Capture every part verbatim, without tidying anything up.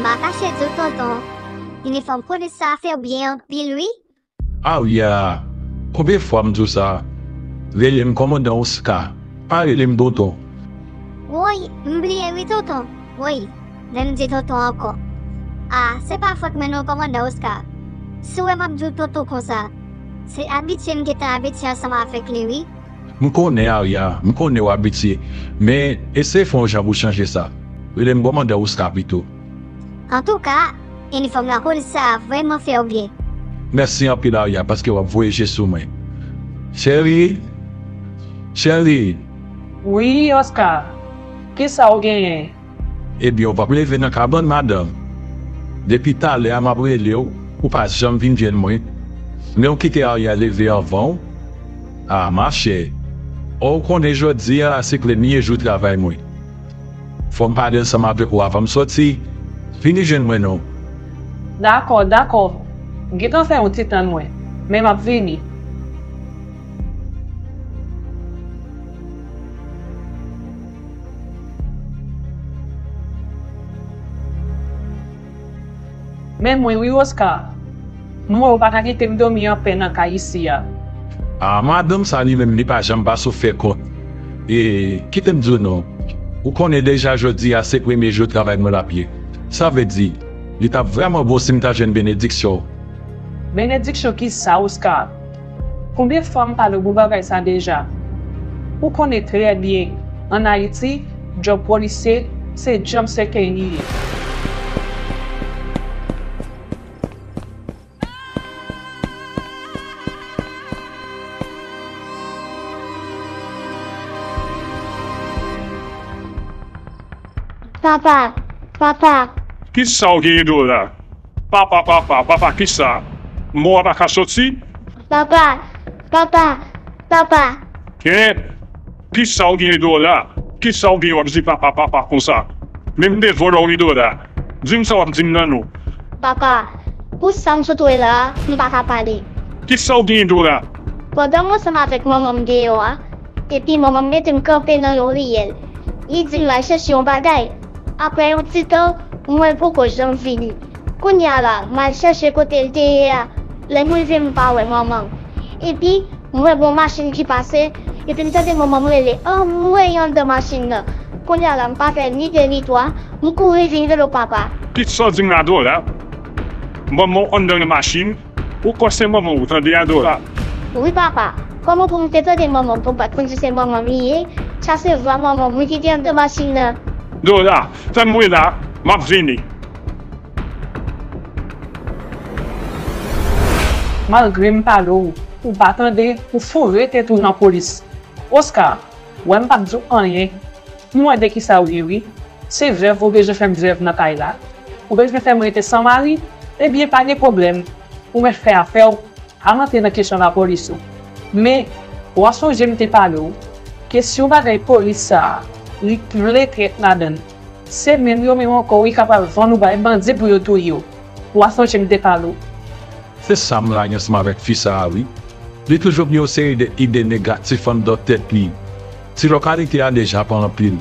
Atache di w tonton, inifòm polis sa a fè w byen anpil wi. Arya, konbyen fwa m di w sa? Rele m kòmandan Oscar, pa rele m tonton. Woy, m bliye wi tonton. Woy, lè m di tonton ankò. A, se pa fòt mwen non kòmandan Oscar. Si w wè m ap di w tonton konsa, se abitye m gentan abitye ansanm avèk li wi. M konnen Arya, m konnen w abitye, men eseye fè yon jan pou w chanje sa. Rele m kòmandan Oscar pito. Antouka, inifòm lapolis sa a vrèman fè w byen. Mèsi anpil Arya paske w ap voye je sou mwen. Cheri, cheri. Wi Oscar, kisa w genyen? Ebyen, ou p ap leve nan kabann, madanm. Depi talè a m ap rele w, ou pa janm vin jwenn mwen. Men w kite Arya leve anvan w. A, machè. O, ou konnen jodi a se premye jou travay mwen. Fò m pale ansanm avèk ou avan m sòti. Vini jwenn mwen non. Dakò, dakò. M gentan fè yon ti tann mwen, men m ap vini. Men mwen wi Oscar, m wè ou pa ka kite m dòmi anpè nan kay isi a. A, madanm sa li menm li pa janm pase w fè kont. E, kite m di w non, ou konnen deja jodi a se premye jou travay mwen l ap ye. Sa vle di, li t ap vrèman bon si m ta jwenn benediksyon w. Benediksyon kisa Oscar? Konbyen fwa m pale w pou bagay sa deja? Ou konnen trè byen, ann Ayiti, djòb polisye se djòb sèkèy li ye. Papa, papa. Kisa w genyen Dora? Papa, papa, papa kisa? Mò a pa ka soti? Papa, papa, papa. Kèt! Kisa w genyen Dora? Kisa w genyen w ap di papa, papa konsa? Men m te vòlò wi Dora. Di m sa w ap di m nan non. Papa, pou sa m sot wè la a, m pa ka pale. Kisa w genyen Dora? Pandan m ansanm avèk manman m deyò a, epi manman m mete m kanpe nan yon riyèl. Li di m al chèche yon bagay. Apre yon ti tan, m wè l poko janm vini. Kounye a la, m al chèche kote l te ye a. Lè m rive, m pa wè manman m. Epi, m wè gon machin ki pase, epi m tande manman m rele, anmwey anndan machin nan. Kounye a la, m pa fè ni de ni twa, m kouri vin rele w papa. Kisa w di m la Dora? Manman w anndan nan machin? Ou kwè se manman w tande a Dora? Wi papa, kòman pou m te tande manman m pou m pa t konn si se manman m li ye? Sa se vwa manman m wi ki te anndan machin nan. Dora, tann mwen la, m ap vini. Malgre m pale w, ou pa tande, ou foure tèt ou nan polis. Oscar, w wè m pa t di w anyen. M wè de kisa w ye wi. Se vèv ou bezwen fè m vèv nan kay la? Ou bezwen fè m rete san mari? Ebyen pa gen pwoblèm. Ou mèt fè afè w. Pa rantre nan kesyon lapolis ou. Men, w a sonje m te pale w, kesyon bagay polis sa a, li plen trèt ladan l. Se menm yo menm ankò wi k ap al vann ou bay bandi pou yo touye w. W a sonje m te pale w. Se sa m lage ansanm avèk fi sa a wi. Li toujou gen yon seri de ide negatif anndan tèt li. Ti lokalite a deja pa anpil.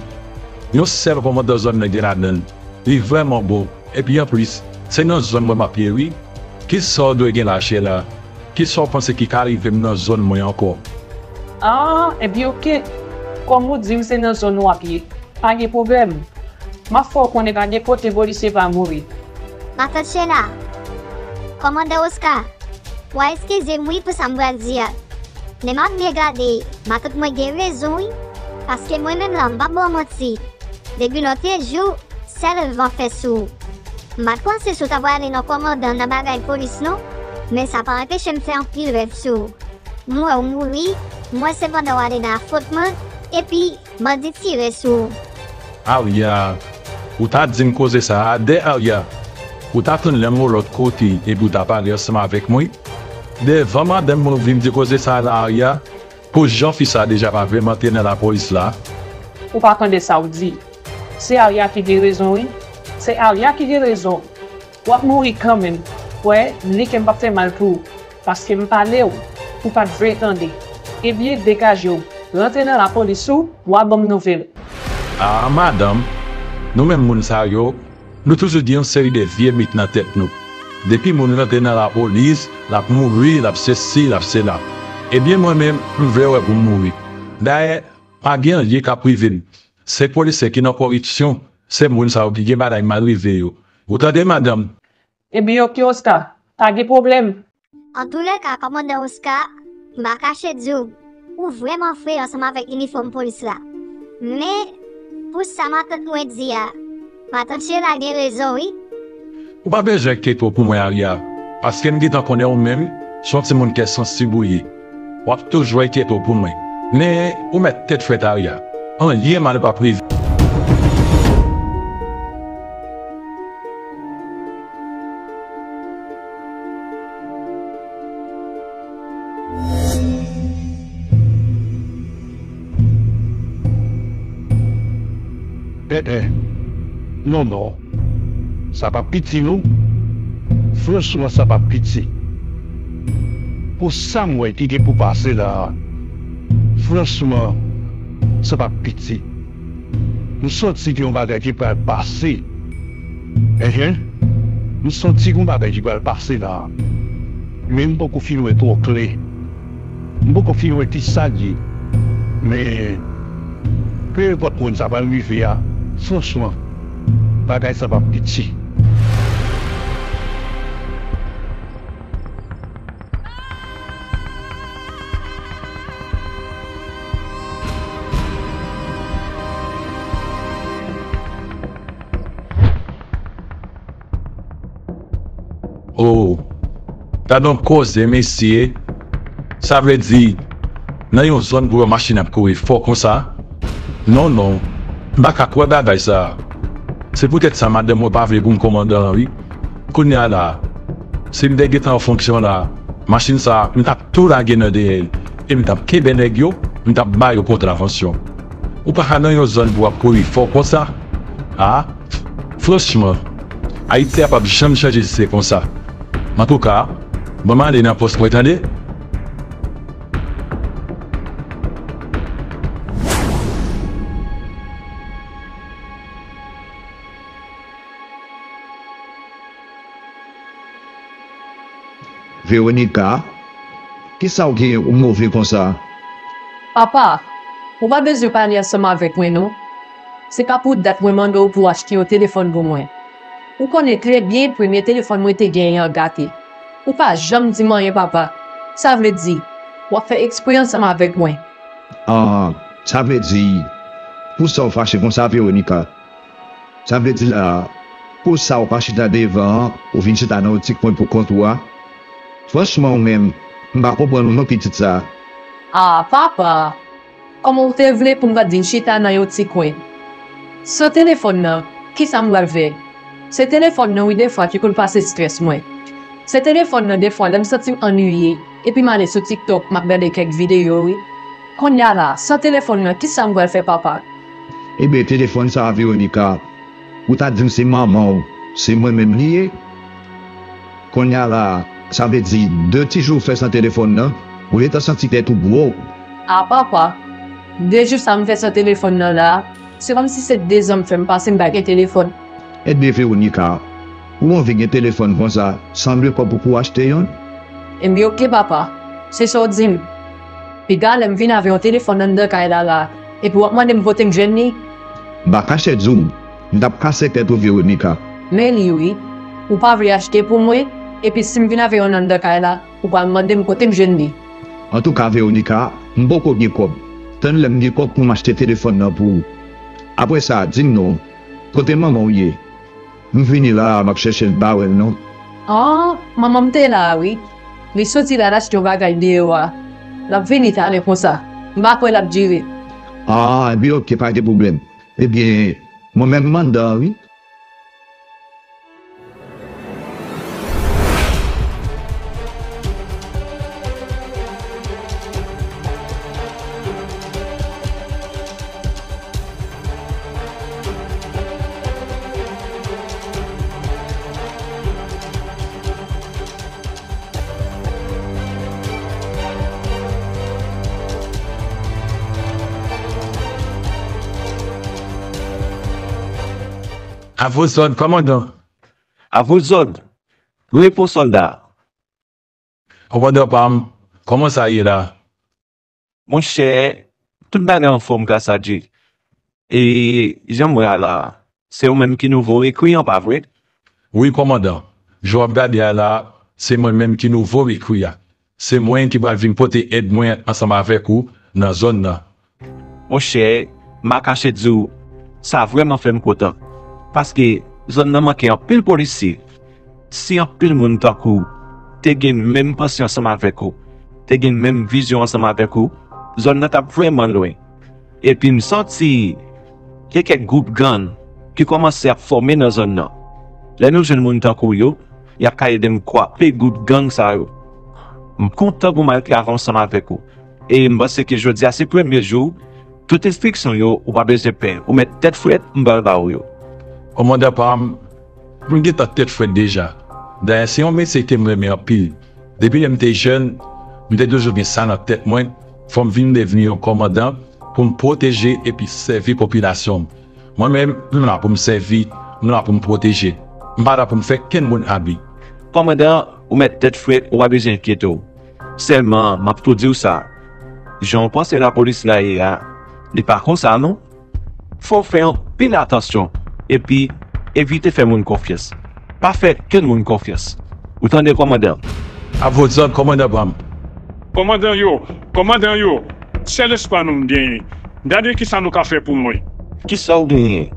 Yon sèl kòmandan zòn nan gen ladan l. Li vrèman bon. Epi anplis, se nan zòn mwen m ap ye wi. Kisa w dwe gen lache la? Kisa w panse ki ka rive m nan zòn mwen ankò? Ah, ebyen oke. Kòm ou di m se nan zòn w ap ye, pa gen pwoblèm. M ap fè w konnen pa gen kote polisye pa mouri. Matant Shela, kòmandan Oscar, w a eskize m wi pou sa m pral di a. Men m ap byen gade, matant mwen gen rezon wi, paske mwen menm la m p ap ba w manti. Depi lòt jou, sèl van fè sou ou. M pa t panse si w ta prale nan kòmandan nan bagay polis non, men sa pa anpeche m fè anpil rèv sou ou. M wè w mouri, m wè se pandan w ale nan afwontman, epi bandi tire sou ou. Arya, ou ta di m koze sa a dè Arya. Ou ta tann lè m yon lòt kote epi w ta pale ansanm avèk mwen. Devan madanm mwen w vin di koze sa a la Arya, pou jan fi sa a deja pa vrèman te nan lapolis la. Ou pa tande sa w di. Se Arya ki gen rezon wi. Se Arya ki gen rezon. W ap mouri kanmenm. W wè, li ke m p ap fè mal pou ou. Paske m pale w, ou pa t vle tande. Ebyen degaje w, rantre nan lapolis ou, w a ban m nouvèl. Ah madanm, nou menm moun sa yo, Nou toujou gen yon seri de vye mit nan tèt nou. Depi moun rantre nan lapolis, l ap mouri, l ap sesi, l ap sela. Ebyen, mwen menm, m vle wè pou m mouri. Dayè, pa gen anyen k ap rive m. Se polisye ki nan koripsyon, se moun sa yo ki gen bagay mal rive yo. Ou tande, madanm? Ebyen, oke, Oscar, pa gen pwoblèm. Antoulèka, kòmandan Oscar, m pa kache di w, ou vrèman fre ansanm avèk inifòm polis la. Men, pou sa matant mwen di a, matant Sheila gen rezon, wi. Ou pa bezwen enkyete w pou mwen, Aria, paske m gentan konnen ou menm, se yon timoun kè sansib ou ye. W ap toujou enkyete w pou mwen. Men, ou mèt tèt frèt, Aria. Anyen mal p ap rive. Eh, eh. Non, non. Sa p ap piti, non. Franchman, sa p ap piti. Pou sa m wè ki gen pou pase la a, franchman, sa p ap piti. M santi gen yon bagay ki pral pase. Enhen. M santi gen yon bagay ki pral pase la a. Men m poko fin wè twò klè. M poko fin wè kisa l ye. Men, pe enpòt moun sa pral rive a, franchman, bagay sa p ap piti. Oh, gad yon koze, mesye. Sa vle di, nan yon zòn pou yon machin ap kouri fò konsa? Non, non, m pa ka kwè bagay sa a. Se poutèt sa madanm mwen pa vle pou m kòmandan an, wi. Kounye a la a, si m te gentan an fonksyon la a, machin sa a, m t ap tou lage nan dèyè l, e m t ap kenbe nèg yo, m t ap ba yo kontravansyon. Ou pa ka nan yon zòn pou w ap kouri fò konsa. A, franchman, Ayiti a p ap janm chanje si se konsa. Antouka, ban m ale nan pòs mwen, tande? Veronica, kisa w gen ou move konsa? Papa, ou pa bezwen pale ansanm avèk mwen, non. Se pa pou dat mwen mande w pou w achte yon telefòn pou mwen. Ou konnen trè byen premye telefòn mwen te genyen an gate. Ou pa janm di m anyen, papa. Sa vle di, w ap fè eksprè ansanm avèk mwen. Ah, sa vle di, pou sa w fache konsa, Veronica? Sa vle di la, pou sa w pa chita devan an, ou vin chita nan yon ti kwen pou kont ou a? Franchman, ou menm, m pa konprann ou non, pitit sa. Ah, papa! Kòman w te vle pou m pa di n chita nan yon ti kwen? San telefòn nan, kisa m pral fè? Se telefòn nan wi defwa ki konn pase estrès mwen. Se telefòn nan defwa lè m santi m annuiye, epi m ale sou TikTok, m ap gade kèk videyo wi. Kounye a la, san telefòn nan, kisa m pral fè, papa? Ebyen, telefòn sa a, Veronica, ou ta di m se manman w, se mwen menm li ye? Kounye a la, sa vle di, de ti jou w fè san telefòn nan, ou gentan santi tèt ou gwo. A papa, de jou sa m fè san telefòn nan la, se kòmsi se de zan m fè m pase m pa gen telefòn. Ebyen, Veronica, ou anvi gen telefòn konsa, sanble kòb ou pou achte youn? Ebyen, oke, papa, se sa w di m. Piga lè m vin avè yon telefòn anndan kay la la, epi w ap mande m kote m jwenn li? M pa kache di w, m t ap kase tèt ou, Veronica. Men li wi, ou pa vle achte pou mwen, epi si m vin avè youn anndan kay la, ou pral mande m kote m jwenn li. Antouka, Veronica, m poko gen kòb. Tann lè m gen kòb pou m achte telefòn nan pou ou. Apre sa, di m non, kote manman w ye? M vini la a, m ap chèche l, m pa wè l non. Ah, manman m te la a wi. Li soti la, l achte yon bagay deyò a. L ap vini talè konsa. M pa kwè l ap dire. Ah, ebyen oke, pa gen pwoblèm. Ebyen, mwen menm m anndan an wi. A vo zòd, kòmandan. A vo zòd. Repo sòlda. Kòmandan pa m, kòman sa ye la? Monchè, tout bagay anfòm gras a Dye. E jan m wè a la, se ou menm ki nouvo rekriyan, pa vre? Wi, kòmandan. Jan w ap gade a la, se mwen menm ki nouvo rekri a. Se mwen ki pral vin pote èd mwen ansanm avèk ou nan zòn nan. Monchè, m pa kache di w, sa vrèman fè m kontan. Paske zòn nan manke anpil polisye. Si anpil moun tankou w te gen menm panse ansanm avèk ou, te gen menm vizyon ansanm avèk ou, zòn nan t ap vrèman lwen. Epi m santi gen kèk gwoup gang ki kòmanse ap fòme nan zòn nan. Lè nou jwenn moun tankou w yo, y ap ka ede m kwape gwoup gang sa yo. M kontan pou m al travay ansanm avèk ou. E m panse ke jodi a se premye jou, tout enstriksyon yo, ou pa bezwen pè. Ou mèt tèt frèt, m pral ba ou yo. Kòmandan pa m, m gentan tèt frèt deja. Dayè, se yon metye ke m renmen anpil. Depi lè m te jèn, m te toujou gen sa nan tèt mwen, fò m vin devni yon kòmandan pou m pwoteje epi sèvi popilasyon m. Mwen menm, m la pou m sèvi, m la pou m pwoteje. M pa la pou m fè kenn moun abi. Kòmandan, ou mèt tèt frèt, ou pa bezwen enkyete w. Sèlman, m ap tou di w sa. Jan w panse lapolis la ye a, li pa konsa non. Fò w fè anpil atansyon, epi evite fè moun konfyans. Pa fè kenn moun konfyans. Ou tande, kòmandan? A vo zòd, kòmandan pa m. Kòmandan yo, kòmandan yo, sèl espwa nou genyen. Gade kisa nou ka fè pou mwen. Kisa w genyen?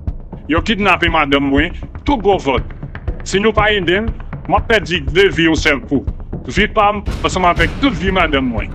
Yo kidnape madanm mwen, tou gwo vòt. Si nou pa ede m, m ap pèdi de vi yon sèl kou. Vi pa m, ansanm avèk tout vi madanm mwen.